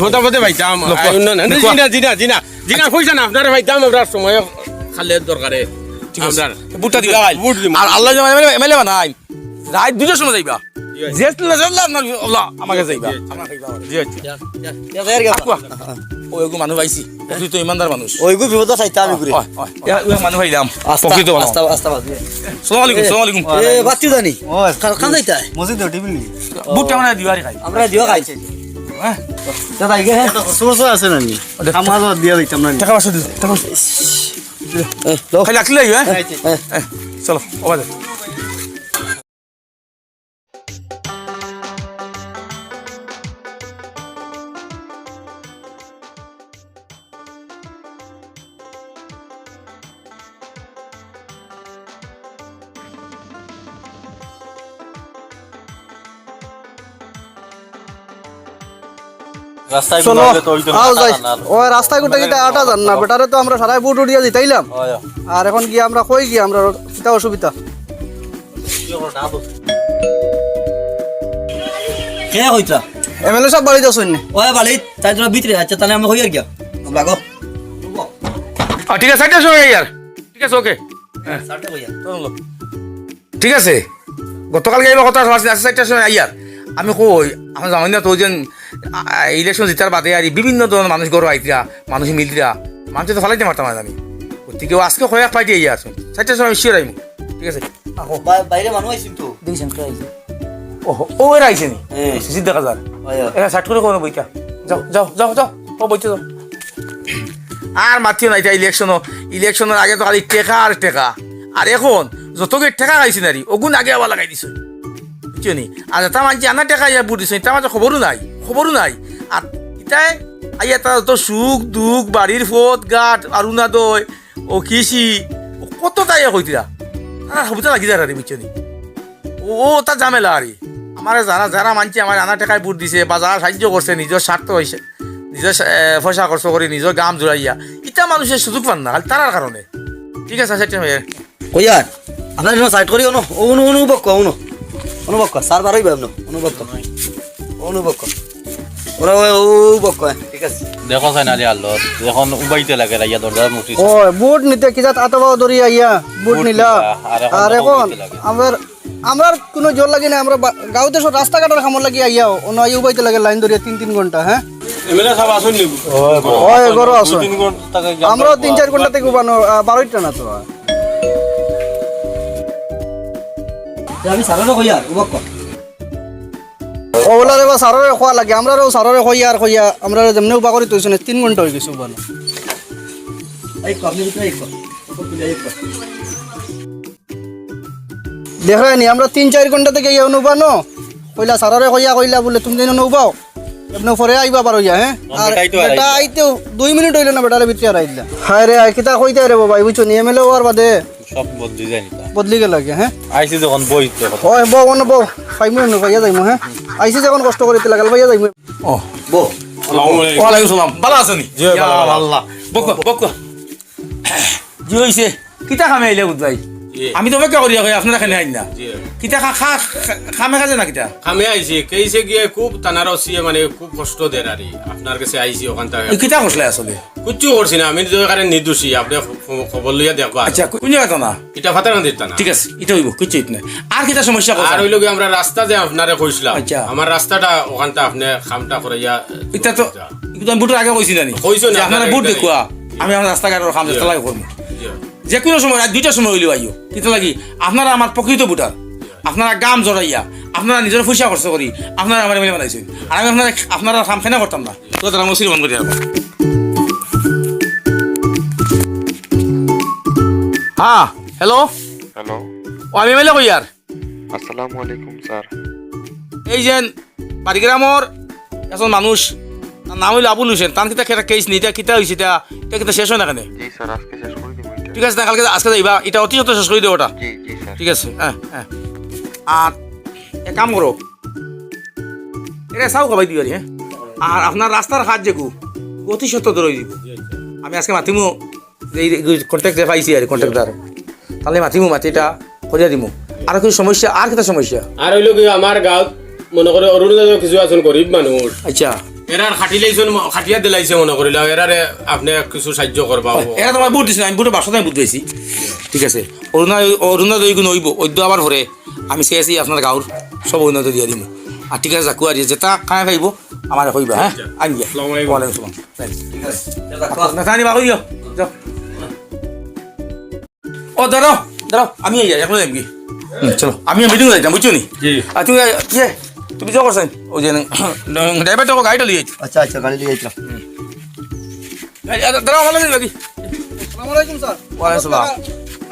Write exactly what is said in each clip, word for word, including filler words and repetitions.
বিপদে আপদে পাইতাম। লোক আই, উন্নয়ন। জি না, জি না, জি না। জি না, আচ্ছা। পয়সা না, আপনারে পাইতাম আমরা সময় খালের দরকারে। ঠিক আছে। আমরা ভোটটা দিবা ভাই। ভোট দিমু। আর আল্লাহ যদি এমএলএ বানাই, রাইত দুইটার সময় যাইবা। জি, জি। যে লেজাল্লা আপনার আল্লাহ আমাকে যাইবা। জি, জি। আমার খাইবা আমার। জি, জি। যা, যা, যা, যা, যা। আকুয়া। ওই এগু মানুষ পাইছি। তুই তো ইমানদার মানুষ। ওইগু বিপদে চাইতে আমি ঘুরে। অয়, অয়, অয়। ইয়া, ওই মানুষ পাইলাম। আস্তা, প্রকৃত মানুষ। আস্তা, আস্তা বাদ। সালাম আলাইকুম, এ, সালাম আলাইকুম। এ, বাচ্চু জানি। ওই। কাল, কাল যাইতা? মসজিদ টিভি নি। ভোটটা আমরা দিবা রে খাই। আমরা দিবা খাই। হ্যাঁ? দাদা, এই যে, হ্যাঁ। একটা খরচ মরচ আছে না নি? ওটা আমার বাদ দিয়া দিতাম না নি। টাকা পয়সা দিও, টাকা পয়সা। এ, লো। খালি রাখলে হইবে, হ্যাঁ? হ্যাঁ। হ্যাঁ, চলো, ওখানে। রাস্তায় চলো, ঘুরে তো ওই তো আও যাই। জানা না। ওই রাস্তায় ঘুরতে গেলে আটা জান না, বেটারে তো আমরা সারাই বুট উড়িয়া জিতাইলাম। হয়। আর এখন গিয়া আমরা কই গিয়া আমরা কিতা অসুবিধা? কে কইতা? এমএলএ সাহেব বাড়িত আছইন নি? ওই বাড়িত, তাই তোরা ভিতরে, আচ্ছা, তাহলে আমরা কই আর গিয়া? আমরা গো। আ, ঠিক আছে, চাইরটার সময় আইয়ার। ঠিক আছে, ওকে। হ্যাঁ। চাইরটা কইয়া। চলো। ঠিক আছে, গতকালকে এইবার কথা আছে, আচ্ছা, চাইরটার সময় আইয়ার। আমি কই, আমার জামাই না তো ওই যে, আ, আ, ইলেকশন জিতার বাদে আর বিভিন্ন ধরনের মানুষ ঘরো আইতরা, মানুষ মিলতরা, মানুষ তো ফালাইতে পারতাম না জানি। গতিকে ও আজকে কয়েক পার্টি আইয়া আছইন। চাইরটার সময় আমি sure আইমু। ঠিক আছে? আহো। বা-, বাইরে মানুষ আইছইন তো। দেখছেন, কে আইছে? ওহো, ও এরা আইছে নি? হ্যাঁ। সিসি দেখা যার। হয়, হয়। এরা সাইড করে কোনো বইটা। যাও, যাও, যাও, যাও। ও বইতে যাও। আর মাতিও না, ইটা ইলেকশনও, ইলেকশনর আগে তো খালি টেকা আর টেকা। আর এখন যত গিয়ে টেকা খাইছে নারি, ওগুন আগে আবার লাগাই দিছে। বুঝছো নি? আর যেটা মানছি আনা টেকা ইয়া ভোট দিছে, ইটা মাঝে খবরও নাই, খবরও নাই। আর ইটায় আইয়া তারা যত সুখ, দুঃখ, বাড়ির পথ, ঘাট, অরুণোদয়, ও কৃষি, ও কত তাই কইতরা। তারা হবিতা লাগি যায় রে, বুঝছো নি? ও, ও তা ঝামেলা আরে। আমারে যারা, যারা মানছে আমার আনা টেকায় ভোট দিছে বা যারা সাহায্য করছে নিজর স্বার্থ হইছে, নিজর সা-, এ, পয়সা খরচ করি, নিজর গাম জুড়াইয়া, ইটা মানুষের সুযোগ পান না, খালি তারার কারণে। ঠিক আছে, সেটা হয়ে। কইয়ার, আপনার জন্য সাইড করি, অনু, অনু, অনু বক্ক, অনু। অনু বক্ক, স্যার বারোই ভাই, অনু, অনু বক্ক। অনু বক্ক। ওরা ওই, ও বক্ক, ঠিক আছে। দেখো সাইন আলী আল্লাহ, এখন উবাইতে লাগে, রাইয়া দরজা মুটি। ও, ভোট নিতে কি জাত আতবাও দরি আইয়া, ভোট ভোট নিলা। নিলা, আর এখন আর দেখো এখন উবাইতে লাগে। আমার, আমরার কোনো জোর লাগে না, আমরা বা-, গাঁও দেশর রাস্তাঘাটর কামর লাগি আইয়াও, অনো আইয়া উবাইতে লাগে লাইন ধরিয়া তিন, তিন ঘন্টা, হ্যাঁ? এমএলএ সাহেব আসুন নি? ওই, ঘরো আছে। দুই তিন ঘন্টা থেকে আমরাও তিন চার ঘন্টা থেকে উবানো, আহ, বারোইটা না তো আর। আমি সারারও কইয়া, উবাক্কা। ও বলা রে বা সারারে খোয়া লাগে, আমরারও সারারে কইয়া আর কইয়া, আমরারে যেমনে উবা করি তুইছে না, তিন ঘন্টা হয়ে গেছে উবানো। এই কম, এই কম, এই কম। এই কম। দেখরায়নি, আমরা তিন চাইর ঘন্টা থাকি ইয়া নৌবা ন, কইলা সারারে কইয়া কইলা বুলে তুমি যেন নৌবাও, এমনে পরে আইবা পারো ইয়া, হ্যাঁ? আর বেটা আইতো আর বেটা আইতো। আইতেও দুই মিনিট অইলো না, বেটারে ভিতরে আর আইলা। হায় রে, আর কিতা কইতে রে বাবা, বুঝছো নি, এমএলএ অওয়ার বাদে সব বদলি যায় নি। বদলি গেল গিয়া, হ্যাঁ? আইছি যখন বই তো কথা। ওই বউ, অনো বউ, পাইমু এমনে, পাইয়া যাইমু, হ্যাঁ? আইছি যখন কষ্ট করিতে লাগাল, পাইয়া যাইমু। ও, বউ। আসসালামু আলাইকুম। ওয়ালাইকুম সালাম। ভালা আছো নি? জি, ইয়া ভালা, ভালা। আল্লাহ। বকো, বকো। জি অইছে। কিতা কামে আইলা বুধ ভাই? জি। আমি তো অপেক্ষা করি, আপনারা কেনে আইন না? জি। কিতা খা-, খা-, খা-, কামে কাজে না কিতা? কামে আইছি, কেসে গিয়া খুব থানার ওসিয়ে মানে খুব কষ্ট দের আর কি। আপনার কাছে আইছি ওখান থেকে। এই কিতা করছলা আসলে? কিচ্ছু করছি না, আমি নিজে কারে নির্দোষী, আপনি খ-, খ-, খবর লইয়া দেখবা। আচ্ছা, কোন জায়গা থানা? ইটা পাথারকান্দির থানা। ঠিক আছে, ইটা অইবো, কিচ্ছু অইতো নায়। আর কিতা সমস্যা আর কথা? অইলো কি আমরা রাস্তা যে আপনারে কইছিলাম, আচ্ছা। আমার রাস্তাটা ওখানটা আপনি কামটা করাইয়া ইটা তো, ইটা তো আমি ভোটর আগে কইছি জানি। কইছো না, যে আপনারা আপনারা ভোট ইটা দেখুয়া, আমি আমার রাস্তাঘাটর কাম জি। চেষ্টা লাগে করবো। জি। যে কোনো সময় রাত দুইটার সময় অইলেও আইও। কিতা লাগি? আপনারা আমার প্রকৃত ভোটার। আপনারা গাম জড়াইয়া, আপনারা নিজের পয়সা খরচ করি, আপনারা আমার এমএলএ বানাইছেন। আর আমি আপনারা, আপনারা কাম কেনে করতাম না। তো তারা মুসির বন্ধ করে রাখো। হ্যাঁ, হ্যালো। হ্যালো। ও, আমি এমএলএ কইয়ার। আসসালামু আলাইকুম স্যার। এই যে বাড়িগ্রামর একজন মানুষ, তার নাম অইলো আবুল হোসেন, তান কিতা একটা কেস নি, ইটা কিতা অইছে, ইটা, ইটা কিতা শেষ অয় না কেনে? জি স্যার, আজকে শেষ করি দিমু ইটা। ঠিক আছে, না, কালকে, আজকে যাইবা, ইটা অতি সত্বর শেষ করি দেও ওটা। জি, জি স্যার। ঠিক আছে, হ্যাঁ, হ্যাঁ। আর এক কাম করো, ইটা চাও খাবাই দিও, হ্যাঁ? আর আপনার রাস্তার কাজ যেগু, অতি সত্বর ধরাই দিবো। আমি আজকে মাতিমু, এই কন্ট্রাক্টর পাইছি আর কন্ট্রাক্টর। তাইলে মাতিমু, মাতি ইটা করিয়া দিমু। আর কিছু সমস্যা, আর কিতা সমস্যা? আর অইলো কি, আমার গাঁওত মনে করে অরুণোদয় কিছু আছইন গরিব মানুষ। আচ্ছা। এরার খাটিলাইছইন, খাটিয়া দিলাইছে মনে করিলাম, এরারে আপনি কিছু সাহায্য করবা। এরা তো আমার ভোট দিছে না, আমি ভোটর বাক্সত আমি ভোট পাইছি। ঠিক আছে। অরুণোদয়, অরুণোদয় ইগুন অইবো, অইতো আবার পরে আমি চাইছি আপনার গাঁওর সব অরুণোদয় দিয়া দিমু। আর ঠিক আছে, যাকু আর যেটা কামে পাইবো, আমারে কইবা, হ্যাঁ? আচ্ছা। আইন গিয়া। আসসালামু আলাইকুম। ওয়ালাইকুম আসসালাম। ঠিক আছে। না, জানি বা কইও। যাও। ও, দাঁড়াও, দাঁড়াও, আমি এই যাই, এখন যাই কি? হুম, চলো, আমি মিটিং যাইতাম, বুঝছো নি? জি। আর তুমি, ইয়ে, তুমি যাও করছেন, ওই যে, ড্রাইভার তো গাড়িটা লিয়ে যাইতো। আচ্ছা, আচ্ছা, গাড়ি লিয়ে যাইতাম। গাড়ি, আ, দাঁড়াও, আমার লগে যাবি। আসসালামু আলাইকুম, স্যার। ওয়ালাইকুম সালাম।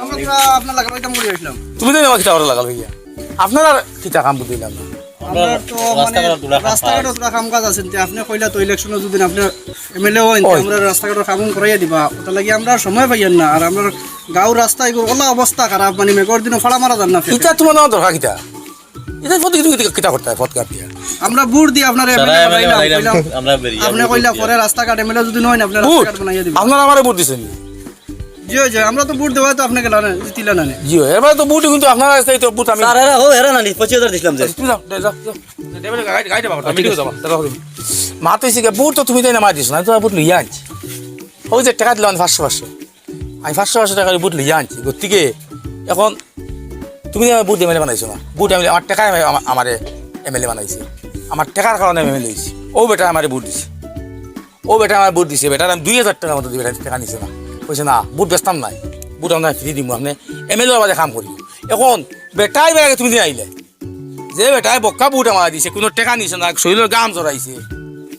আমরা তো আপনার লাগা পাইতাম করে আসলাম। তুমি তো আমাকে টাওয়ার লাগাল গিয়া। আপনার আর কিতা কাম বুঝলাম না। আমরা তো মানে রাস্তাঘাটর থুড়া কাম কাজ আছে, তে আপনি কইলা তো ইলেকশনো যদি আপনি এমএলএ হইন, তে ওই। আমরা রাস্তাঘাটর কাম করাইয়া দিবা। ওটা লাগি আমরা সময় পাইয়ার না, আর আমরা গাঁওর রাস্তা এগুলো ওলা অবস্থা খারাপ, মানে মেঘর দিনও ফাড়া মারা যান না। ইটা তোমার নেওয়া দরকার কিতা? ইটা ফটো কিন্তু কিতা, কিতা করতে হয়, ফটো কাটিয়া। আমরা ভোট দিয়ে আপনার এমএলএ সারা এমএলএ বানাইলাম, বানাইলাম, কইলাম, আমরা বেরিয়ে আপনি ভোট কইলা দিয়া। পরে রাস্তাঘাট, এমএলএ যদি নয়, আপনার ভোট? রাস্তাঘাট বানাইয়া দিবা। আপনারা আমারে ভোট দিছেন। জি, জি, আমরা তো ভোট দেওয়া তো আপনি গেলা না, জিতিলা না নে। জি, এরপরে তো ভোট কিন্তু আপনারা আসতে তো ভোট আমি স্যার, এরা হো, এরা না নি, পঁচিশ হাজার দিছিলাম যে। তুমি যাও, যাও, যাও, যাও। ড্রাইভার গাড়ি, গাড়ি দেবা, আমি ঠিক আছে। ঠিক আছে, যাও, যাও, যাও। মা তো এসে ভোট তো তুমি দেয় না, মা দিস না, তো ভোট লইয়া আনছি। ওই যে টাকা দিলাম পাঁচশো, পাঁচশো। আমি পাঁচশো, পাঁচশো টাকার ভোট লইয়া আনছি। গতিকে এখন তুমি আমার ভোট এমএলএ বানাইছো না, ভোট এমএলএ, আমার টাকায় আমি আমা-, আমারে এমএলএ বানাইছে, আমার টাকার কারণে আমি এমএলএ হইছি। ও বেটা আমারে ভোট দিছে, ও বেটা আমার ভোট দিছে, বেটার আমি দুই হাজার টাকার মতো দিই, বেটা টাকা নিছে না, কইছে না, ভোট বেচতাম নাই, ভোট আমরা ফ্রি দিমু, আপনি এমএলএ বাদে কাম করি। এখন বেটাই বেটাকে তুমি দিয়ে আইলে, যে বেটায় বক্কা ভোট আমার দিছে, কোনো টাকা নিছে না, শরীরের গাম জড়াইছে,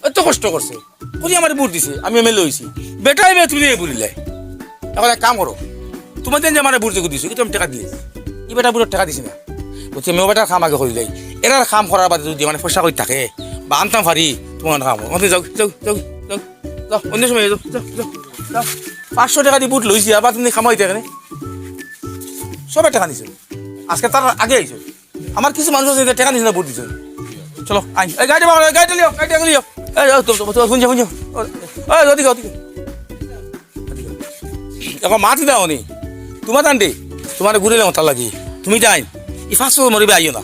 এত কষ্ট করছে, করি আমার ভোট দিছে, আমি এমএলএ হইছি, বেটাই বেটা তুমি দিয়ে বলিলে। এখন এক কাম করো, তোমার দিন যে আমার ভোট যে দিছো, কিন্তু আমি টাকা দিলে, এই বেটা ভোটের টাকা দিছি না, বলছি আমি ও বেটার কাম আগে করি যাই, এরার কাম করার বাদে যদি মানে পয়সা করি থাকে বা আনতাম পারি, তোমার কাম করো। যাও, যাও, যাও, যাও, যাও, অন্য সময় যাও, যাও, যাও, যাও। পাঁচশো টাকা দিয়ে ভোট লইছি, আবার তুমি কামাই থাকে না, সবে টাকা নিছে, আজকে তার আগে আইছো। আমার কিছু মানুষ আছে, যে টাকা নিছে না, ভোট দিছে। চলো, আইন। এই গাড়ি বাবা, গাড়ি লিও, গাড়ি লিও। এই, এই, তো, তো, তো, শুনছো, শুনছো। এই, ওদিকে, ওদিকে। এখন মাতি দাও নি। তোমার দান্ডি, তোমার ঘুরে লেগে তার লাগি। তুমি যাই, এই পাঁচশো মরিবে আইও না।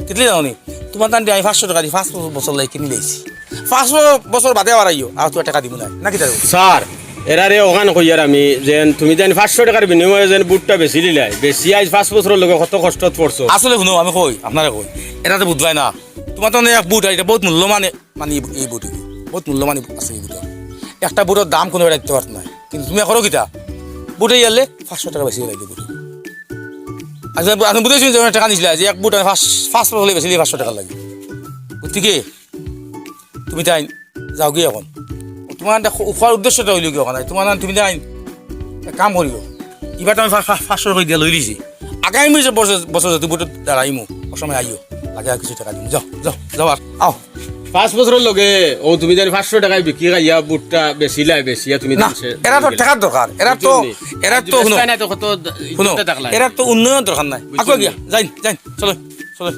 কিতলি দাও নি? তোমার দান্ডি আমি পাঁচশো টাকা দিয়ে পাঁচ বছর লাগি কিনি লইছি। পাঁচ বছর বাদে আবার আইও, আর তোমার টাকা দিব না। নাকি তাই? স্যার, এরারে ওখান কইয়ার আমি, যেন তুমি যেন পাঁচশো টাকার বিনিময়ে যেন ভোটটা বেশি দিলাই, বেশি আইজ পাঁচ বছরের লগে কত কষ্টত পড়ছো। আসলে শুনো, আমি কই, আপনারে কই, এরা তো বুঝবায় না। তোমার তো অনেক ভোট, আর এটা বহুত মূল্যবান, মানে, এই ভোট, বহুত মূল্যবান আছে এই ভোট। একটা ভোটের দাম কোনো বেটা দিতে পারতো না, কিন্তু তুমি করো কিতা? ভোটে গেলে পাঁচশো টাকা বেশি লাগে ভোট। আচ্ছা, আপনি বুঝেছেন যে টাকা নিয়েছিল, যে এক ভোট আমি পাঁচ, পাঁচ বছর হলে বেশি দিয়ে পাঁচশো টাকা লাগে। গতিকে তুমি তাই যাও গিয়ে এখন। তোমার একটা খো-, খোয়ার উদ্দেশ্যটা হইল কি ওখানে? তোমার না, তুমি তাই এক কাম করিও। এবার তো আমি পা-, পা-, পাঁচশো টাকা দিয়ে লই লিছি। আগামী বছর, বছর যদি ভোটে দাঁড়াইমু, ও সময় আইও, লাগে আর কিছু টেকা দিমু। যাও, যাও, যাও, আর আও। পাঁচ বছরর লগে ও তুমি জানি পাঁচশো টেকায় বিক্রি খাইয়া ভোটটা বেচিলাই, বেচিয়া তুমি না, দিনছে- এরা তো টেকার দরকার, এরা তো, বুঝলি? এরা যদি তো, হুনো, বেচতায় না তো কত হুনো, ইজ্জতে থাকলাই। এরা তো উন্নয়ন দরকার নাই। বুঝলি? আগে গিয়া, যাই, যাই, চলো, চলো।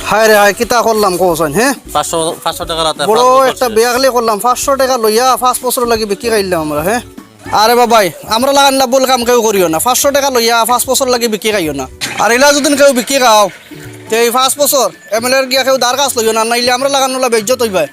হায় রে হায়, কিতা করলাম কওছাইন, হে? পাঁচশো, পাঁচশো টেকার আতে বড় পাঁচ বছর একটা শেষ। বেয়াকলি করলাম, পাঁচশো টেকা লইয়া পাঁচ বছর লাগি বিক্রি খাইলাম আমরা, হে? আরে বাবাই, আমরা লাগান না ভুল কাম কেউ করিও না, পাঁচশো টেকা লইয়া পাঁচ বছর লাগি বিক্রি খাইও না। আর ইলা যদি কেউ বিক্রি খাও, তে এই পাঁচ বছর এমএলএর গিয়া কেউ দারখাস্ত লইও না, নাইলে আমরা লাগান ওলা বেইজ্জত অইবায়।